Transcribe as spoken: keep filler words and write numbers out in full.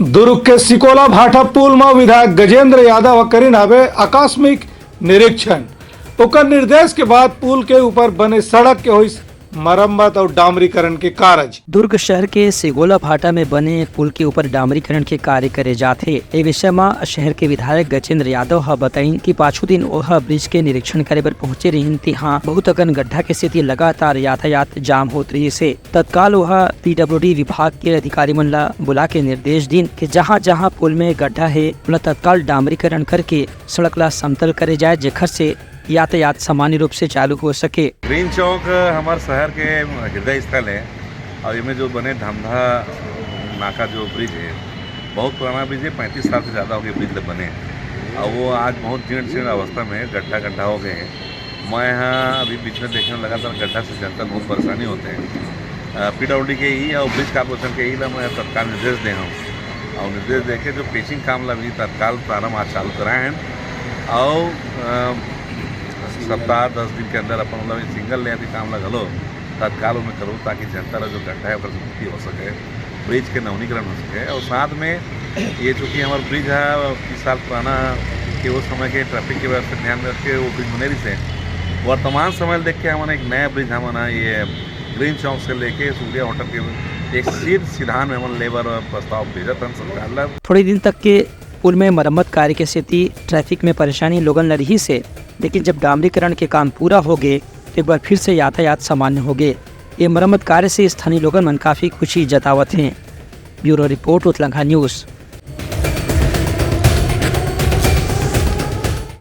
दुर्ग के सिकोला भाटा पुल म विधायक गजेंद्र यादव ह करिन हवे आकस्मिक निरीक्षण। ओकर निर्देश के बाद पुल के ऊपर बने सड़क के होइस मरम्मत अउ डामरीकरण के कारज। दुर्ग शहर के सिगोला भाटा में बने पुल के ऊपर डामरीकरण के कार्य करे जात हे। ए विषय म शहर के विधायक गजेंद्र यादव ह बताइन कि पाछू दिन ओह ब्रिज के निरीक्षण करे बर पहुंचे रिहिन, तिहां बहुत अकन गड्ढा के सेती लगातार यातायात जाम होत रिहिस हे। तत्काल ओह पीडब्ल्यूडी विभाग के अधिकारी मन ला बुला के निर्देश दीन कि जहां-जहां पुल में गड्ढा हे, ओला तत्काल डामरीकरण करके सड़क ला समतल करे जाए, जेखर से यातायात सामान्य रूप से चालू हो सके। ग्रीन चौक हमार शहर के हृदय स्थल है और इमे जो बने धमधा नाका जो ब्रिज है, बहुत पुराना ब्रिज है, पैंतीस साल से ज़्यादा हो गए ब्रिज ल बने। और वो आज बहुत जीर्ण शीर्ण अवस्था में है, गड्ढा गड्ढा हो गए हैं। मैं यहाँ अभी बीच में देखे हूँ, लगातार गड्ढा से जनता बहुत परेशानी होते हैं। पीडब्ल्यूडी के ही और ब्रिज कॉर्पोरेशन के ही ला मैं तत्काल निर्देश दे हूँ और निर्देश दे के जो पेचिंग काम ला भी तत्काल प्रारंभ आज चालू कराए हैं और अ, सप्ताह दस दिन के अंदर अपन मतलब सिंगल लेयर के काम ला घलो तत्काल में करो, ताकि जनता ला जो गड्ढा है ओकर मुक्ति हो सके, ब्रिज के नवीनीकरण हो सके। और साथ में ये चूँकि हमार ब्रिज है तीस साल पुराना, कि उस समय के ट्रैफिक के वजह से ध्यान में रख के वो ब्रिज बने रही से, वर्तमान समय देख के हमन एक नया ब्रिज हमन ये ग्रीन चौक से लेके सूर्या होटल के एक सीध सिधान में हमन लेबर प्रस्ताव भेजत हन सरकार ला। थोड़े दिन तक के पुल में मरम्मत कार्य के सेती ट्रैफिक में परेशानी लोगन ल रिहिस हे, लेकिन जब डामरीकरण के काम पूरा हो गे, तो एक बार फिर से यातायात सामान्य हो गे। ये मरम्मत कार्य से स्थानीय लोगन मन काफी खुशी जतावत हें। ब्यूरो रिपोर्ट, उतलंघा न्यूज़।